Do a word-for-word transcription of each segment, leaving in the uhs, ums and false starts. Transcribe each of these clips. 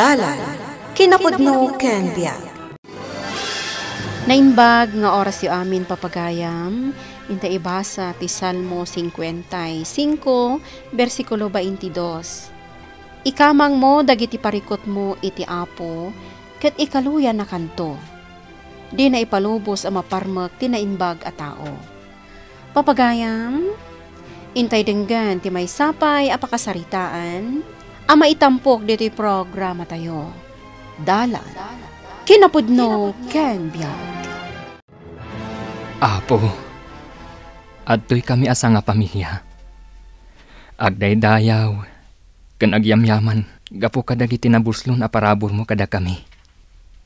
Dalan, kinapudno ken biag. Naimbag nga orasyo amin, papagayam, inta ibasa ti Salmo cincuenta y cinco, bersikulo veintidós. Ikamangmo dagiti parikutmo iti Apo, ket ikaluyanakanto. Dina ipalubos a maparmek ti naimbag a tao. Papagayam, intay denggen ti maysa pay a pakasaritaan a maitampok ditoy programatayo. Dalan, kinapudno ken biag. Apo, adtoy kami a sangapamilia. Agdaydayaw ken agyamyaman gapu kadagiti nabuslon a paraburmo kadakami.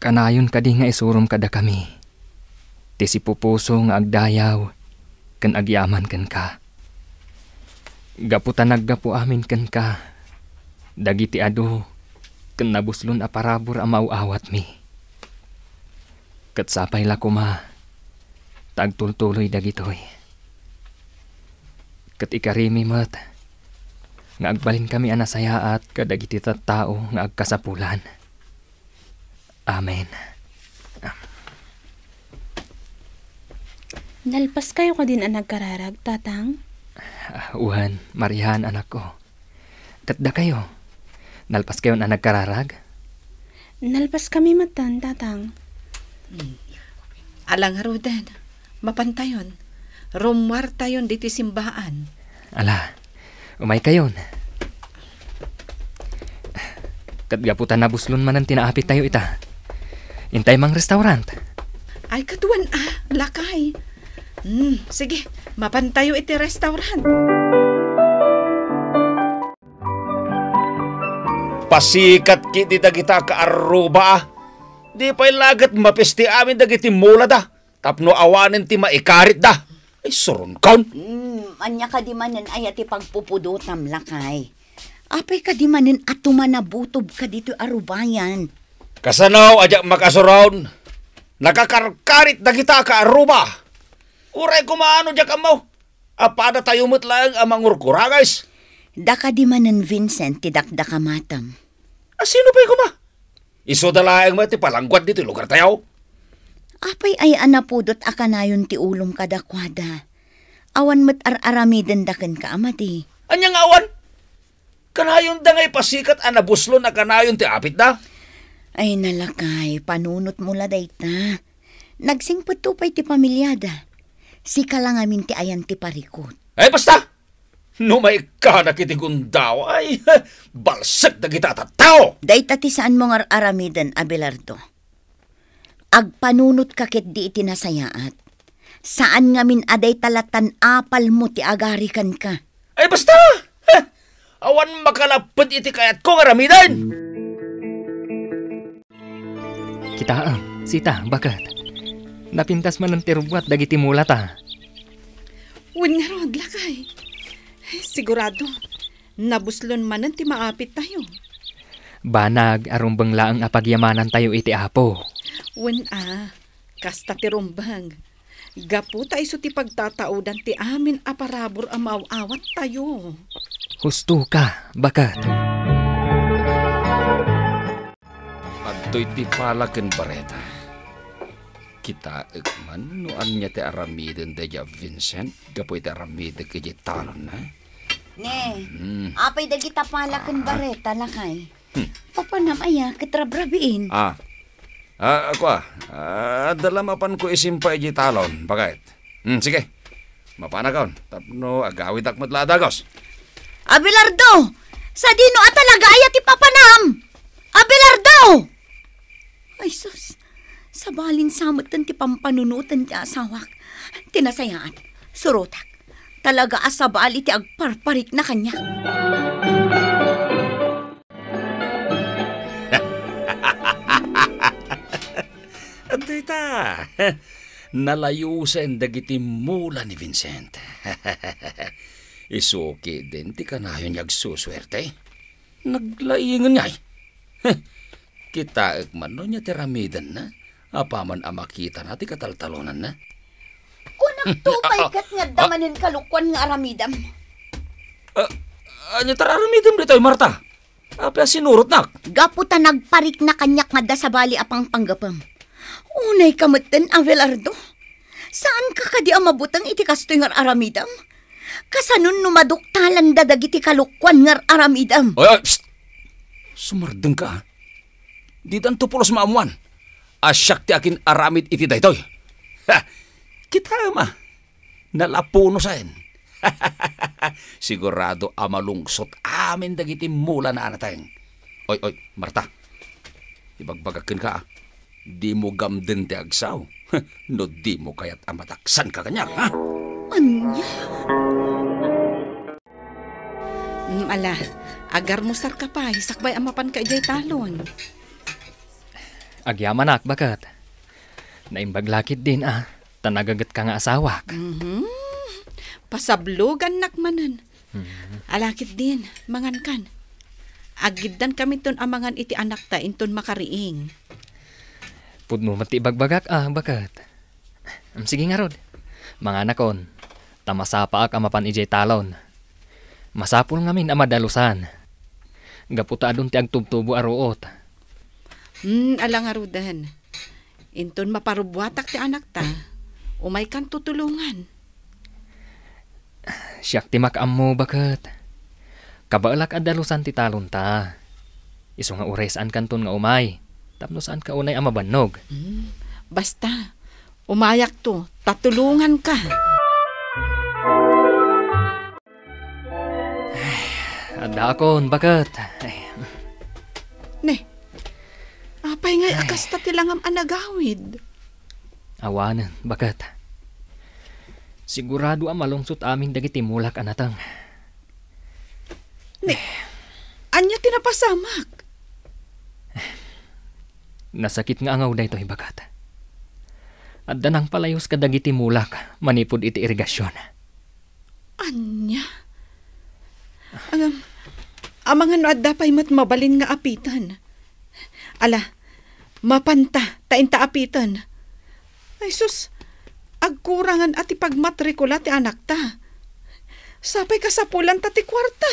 Kanayon kadi nga isurom kadakami ti sipupuso nga agdayaw ken agyaman kenka? Gapu ta naggapu amin kenka dagiti adu ken nabuslon a parabur a maaw-awatmi. Ket sapay la koma ta agtultuloy dagitoy. Ket ikarimi met nga agbalinkami a nasayaat kadagiti tattao nga agkasapulan. Amen. Nalpaskayo kadin a nagkararag, Tatang? Ah, wen, Marian, anakko. Ket dakayo, nalpaskayon a nagkararag? Nalpaskami metten, Tatang. Hmm. Ala ngaruden, mapantayon. Rummuartayon ditoy simbaan. Ala, umaykayon. Ket gapu ta nabuslon manen ti naapittayo ita, intay mangrestaurant. Ay, ket wen a, lakay. Hmm, sige, mapantayo iti restaurant. Pasikat ketdi dagita kaarruba, a. Di pay la ket mapisti amin dagiti mulada tapno awanen ti maikaritda. Ay, suronkon. Hmm, ania kadi manen aya ti pagpupudotam, lakay? Apay kadi manen a tumanabutob kaditoy a rubayan? Kasano a diak makasuron? Nakakarkarit dagita kaarruba. Uray koma no diak ammo. Apada tayo met laeng a mangurkurages. Daka di manen Vincent ti dakdakamatam. A sino pay koma? Isuda laeng met ti palangguad ditoy lugartayo. Apay aya a napudot a kanayon ti ulom kadakuada? Awan met ar-aramidenda kenka a madi. Ania nga awan? Kanayonda nga ipasikat a nabuslon a kanayon ti apitda? Ay, nalakay, panunotmo la dayta. Nagsingpetto pay ti pamiliada. Sika la ngamin ti ayan ti parikut. Ay, basta! No maikkanak iti gundaway, balsek dagita a tattao! Dayta ti saanmo nga ar-aramiden, Abelardo. Agpanunotka ketdi iti nasayaat. Saan ngamin a dayta la tan-apalmo ti agari kenka. Ay, basta! Heh! Awan makalapped iti kayatko nga aramiden! Kitaem, sita, baket. Napintas manen ti rubbuat dagiti mulata. Wen ngarud, lakay. Sigurado, nabuslon manen ti maapittayo. Banag a rumbeng laeng a pagyamanantayo iti Apo. Wen a, kasta ti rumbeng. Gapu ta isu ti pagtataudan ti amin a parabur a maaw-awattayo. Husto ka, baket. Adtoy ti pala ken bareta. Kitaek man no ania ti aramiden daydi a Vincent gapu iti aramidek idiay talonna. Ne, hmm. Apay dagita pala ken, ah, bareta, lakay? Hmm. Papanam aya ket rabrabiin? Ah. Ah, kua, ah, adda la mapanko isimpa idiay talon, baket. Hmm, sige. Mapanakon, tapno agawidak met la a dagos. Abelardo! Sadino a talaga aya ti papanam? Abelardo! Ay, sus. Sabalin sa metten ti pampanunoten ti asawak. Ti nasayaat, surotak. Talaga a sabali ti agparparikna kaniak. Adtoy ta. Nalayosen dagiti mula ni Vincent. Isu ketdin ti kanayon nga agsusuerte. Naglaingen ngay. Heh, kitaek man no ania ti aramidenna, apaman a makitana ti kataltalonanna. Kunakto pay ket nga adda manen kalokuan nga aramidem. Ah, ania ti aramidem ditoy, Marta? Apay a sinurotnak? Gapu ta nagparikna kaniak nga adda sabali a pangpanggepem. Unayka metten, Abelardo. Saanka kadi a mabuteng iti kastoy nga aramidem? Kasanon no maduktalanda dagiti kalokuan nga aramidem? Oy, oy, psst! Sumardengka, a. Didanto pulos maammuan a siak ti akin-aramid iti daytoy. Ha! Kitaem a, nalapuno saen. Sigurado a malungsot amin dagiti mulana a nateng. Oy, oy, Marta. Ibagbagak kenka, a. Dimo gamden ti agsao. No dimo kayat a madaksanka kaniak, ha? Ania? Mm, ala, agarmusarka pay, sakbay a mapanka idiay talon. Agyamanak, baket. Naimbag la ketdin, a, ta nagagetka nga asawak. Mhm. Pasablogannak manen. Mhm. Ala ketdin, mangankan. Aggiddankaminton a mangan iti anakta inton makariing. Pudno met ti ibagbagak, a, baket. Em, sige ngarud. Manganakon, ta masapaak a mapan idiay talon. Masapul ngamin a madalusan. Gapu ta adun ti agtubtubo a ruot. Hmm, ala ngaruden. Inton maparubbuatak ti anakta, umaykanto tulongan. Siak ti makaammo, baket. Kabaelak a dalusan ti talonta. Isu nga uray saankanton nga umay, tapno saanka unay a mabannog. Hmm, basta, umayakto, ta tulonganka. Ay, addaakon, baket. Ay. Ne, apay ngay a kasta ti langam a nagawid? Awanen, baket. Sigurado a malungsot amin dagiti mulak a nateng. Ne, ania ti napasamak? Nasakit nga angaw daytoy, baket. Adda nangpalayus kadagiti mulak manipud iti irigasion. Ania? Ngem, amangan no adda pay met mabalin nga apiten. Ala, mapanta, ta inta apiten. Ay sus, agkurangan a ti pagmatrikula ti anakta. Sapay kasapulanta ti kuarta.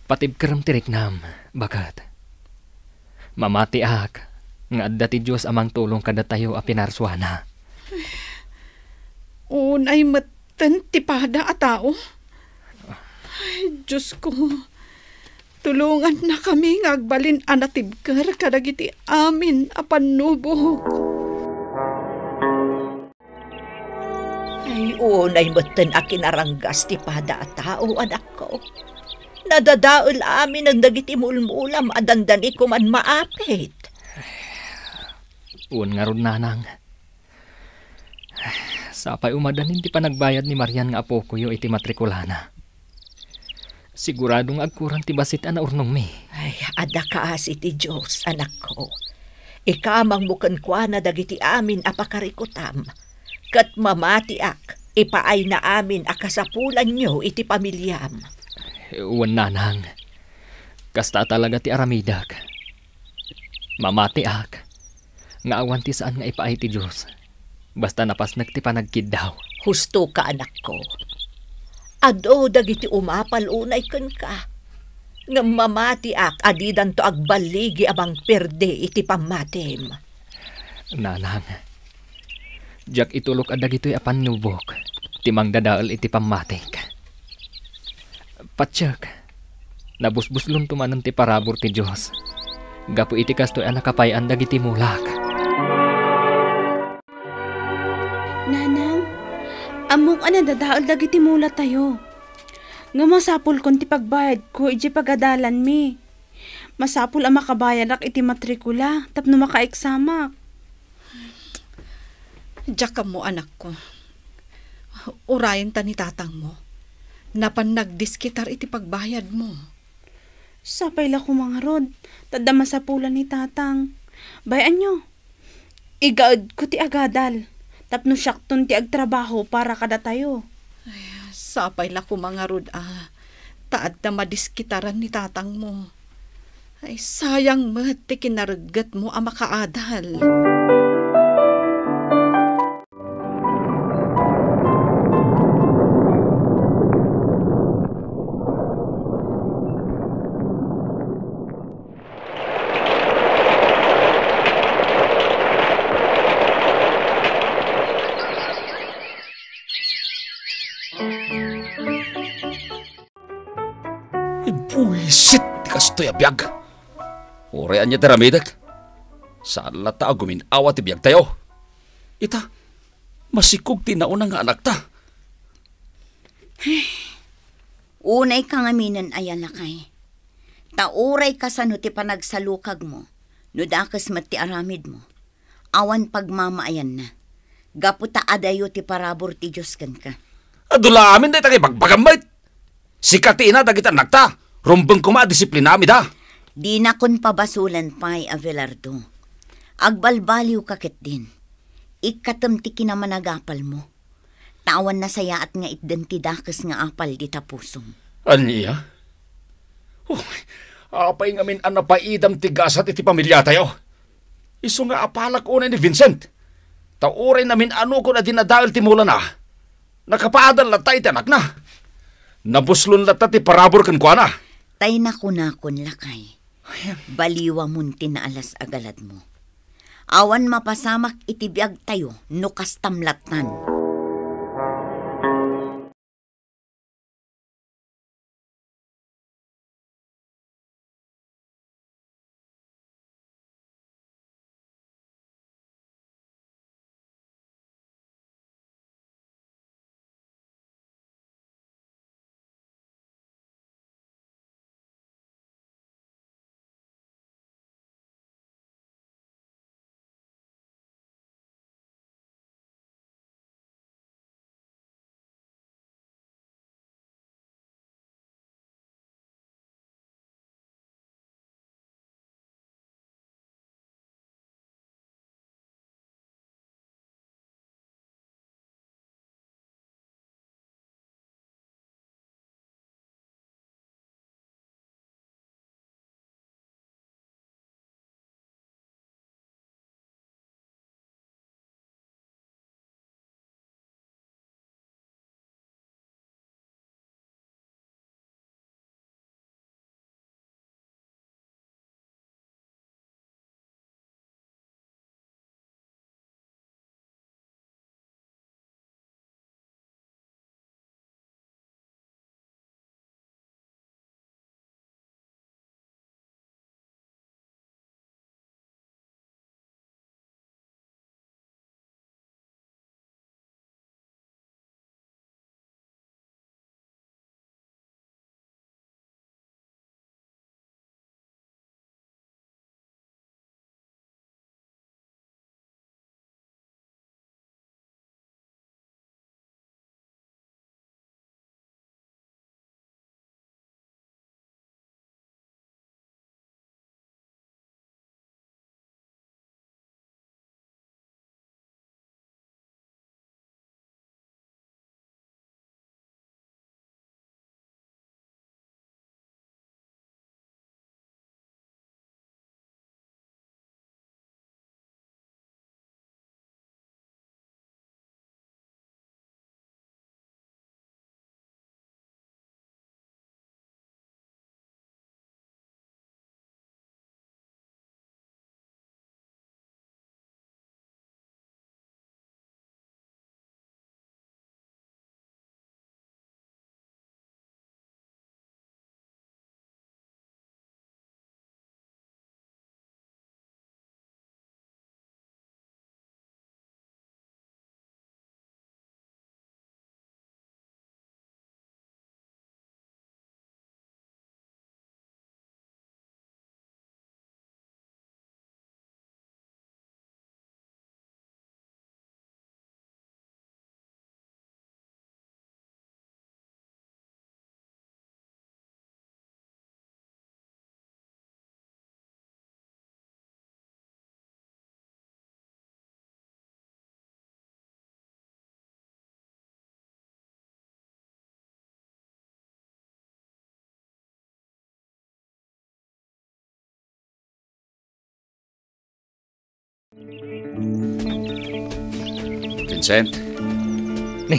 Patibkerem ti riknam, baket. Mamatiak nga adda ti Dios a mangtulong kadatayo a pinarsuana. Unay met ten ti pada a tao? Ay, Diosko, tulongannakami nga agbalin a natibker kadagiti amin a pannubok. Ay, unay metten a kinaranggas ti pada a tao, anakko. Nadadael aminen dagiti mulmulam a dandani koman maapit. Wen ngarud, nanang. Sapay umadanin ti panagbayad ni Marian nga apokoyo iti matrikulana. Sigurado nga agkuran ti bassit a naurnongmi. Ay, adda kaasi ti Dios, anakko. Ikamangmo kenkuana dagiti amin a pakarikutam, ket mamatiak, ipaayna amin a kasapulanyo iti pamiliam. Wen, nanang. Kasta talaga ti aramidek. Mamatiak nga awan ti saan nga ipaay ti Dios, basta napasnek ti panagkiddaw. Hustoka, anakko. Adu dagiti umapal unay kenka, ngem mamatiak a didanto agballigi a mangperdi iti pammatim. Nanang, diak itulok a dagitoy a pannubok ti mangdadael iti pammatik. Patiek, nabusbuslonto manen ti parabur ti Dios gapu iti kastoy a nakapay-an dagiti mulak. Nanang, ammok a nadadael dagiti mulatayo. Nga masapulkon ti pagbayadko idiay pagadalanmi. Masapul a makabayadak iti matrikula tapno makaeksamak. Diak ammo, anakko. Urayen ta ni tatangmo. Napan nagdiskitar iti pagbayadmo. Sapay la koma ngarud, ta adda masapulan ni tatang. Bay-anyo, igaedko ti agadal, tapno siakton ti agtrabaho para kadatayo. Ay, sapay la koma ngarud a, ta adda madiskitaran ni tatangmo. Ay, sayang met ti kinareggetmo a makaadal. daytoy a biag. Uray ania ti aramidek, saan latta a gumin-awa ti biagtayo. Ita, masikog ti nauna nga anakta. Unayka ngaminen aya, lakay. Ta uray kasano ti panagsalukagmo, no dakes met ti aramidmo, awan pagmamaayanna, gapu ta adayo ti parabur ti Dios kenka. Adu la amin dayta nga ibagbagam met. Sika ti ina dagiti annakta. Rumbeng koma a disiplinamida. Dinakon pabasolen pay, Abelardo. Agbalbaliwka ketdin. Ikkatem ti kinamanagapalmo. Ta awan nasayaat nga itden ti dakes nga apal dita pusom. Ania? Uy, apay ngamin a napaidam ti gasat iti pamiliatayo? Isu nga apalak unay ni Vincent. Ta uray namin-anokon a dinadael ti mulana, nakapaadal latta iti anakna. Nabuslon latta ti parabur kenkuana. Tay nakunakon, lakay. Ay, baliwamon ti naalas a galadmo. Awan mapasamak iti biagtayo no kastam lattan. Vincent. Ni,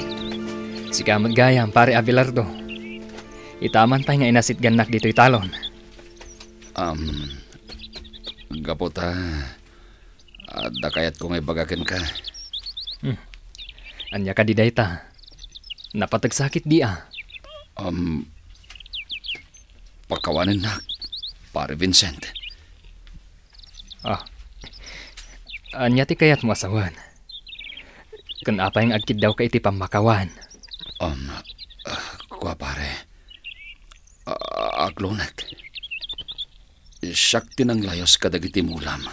sika met gayam, Pare Abelardo. Itaman pay nga inasitgannak ditoy talon. Um, gapu ta, adda kayatko nga ibaga kenka. Hmm. Ania kadi dayta? Napateg sakit di a? Um, pakawanennak. Pare Vincent. Ah. Ania ti kayatmo a sawen? Ken apay nga agkiddawka iti pammakawan? Um, ah, kua, pare. Ah, aglunek. Siak ti nanglayus kadagiti mulam.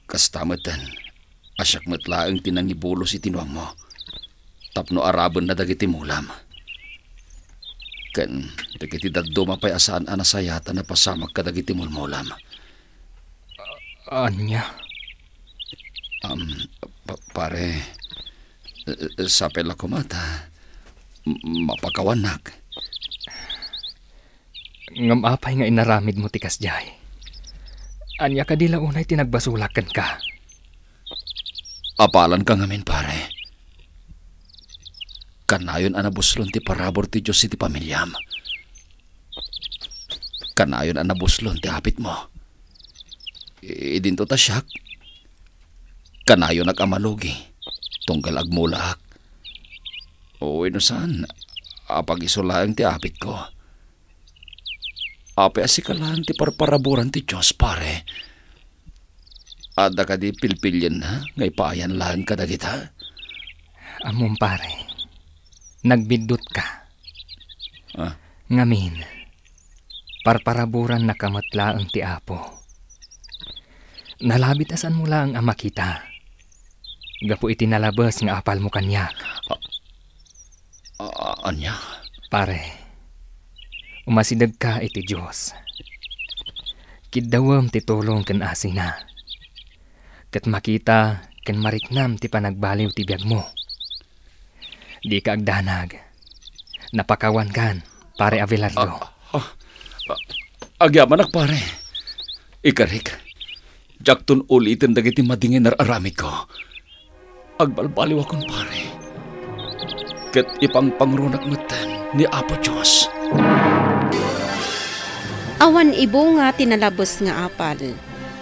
Kasta meten, a siak met laeng ti nangibulos iti nuangmo tapno arabenna dagiti mulam. Ken dagiti dadduma pay a saan a nasayat a napasamak kadagiti mulmulam. Ania? Um, pa-, pare, eh, sapay la koma ta m-, mapakawannak. Ngem apay nga inaramidmo ti kasdiay? Ania kadi la unay ti nagbasolak kenka? Apalanka ngamin, pare. Kanayon a nabuslon ti parabur ti Dios iti pamiliam. Kanayon a nabuslon ti apitmo. Idinto ta siak, kanayonak a malugi, tunggal agmulaak. Wenno saan, apag-isu laeng ti apitko. Apay a sika laeng ti parparaburan ti Dios, pare? Adda kadi pilpilienna nga ipaayan laeng kadagita? Ammom, pare, nagbiddutka. Ah? Ngamin, parparaburannaka met laeng ti Apo. Nalabit a saanmo laeng a makita gapu iti nalabes nga apalmo kaniak. A-, a-, ania? Pare, umasidegka iti Dios. Kiddawem ti tulong ken asina, ket makita ken mariknam ti panagbaliw ti biagmo. Dika agdanag. Napakawankan, Pare Abelardo. Ah, ah, ah, agyamanak, pare. Ikarik, diakton uliten dagiti madi nga inar-aramidko. Agbalbaliwakon, pare. Ket ipangpangrunak metten ni Apo Dios. Awan ibunga ti nalabes nga apal.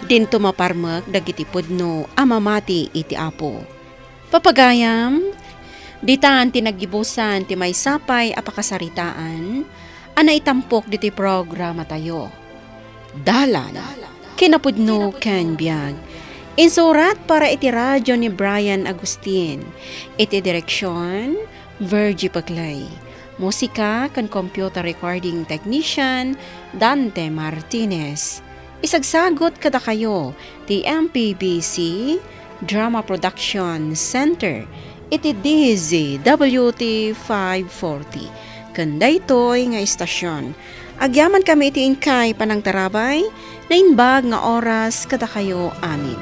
Dinto maparmek dagiti pudno a mamati iti Apo. Papagayam, ditan ti naggibusan ti maysa pay a pakasaritaan a naitampok ditoy programatayo. Dalan, kinapudno ken biag. Insurat para iti radyo ni Brian Agustin. Iti direksion, Virgie Peclay. Musika ken computer recording technician, Dante Martinez. Isagsagut kadakayo ti M P B C Drama Production Center iti D Z W T five forty. Ken daytoy nga istasion, agyamankami iti inkay panangtarabay, naimbag nga oras kadakayo amin.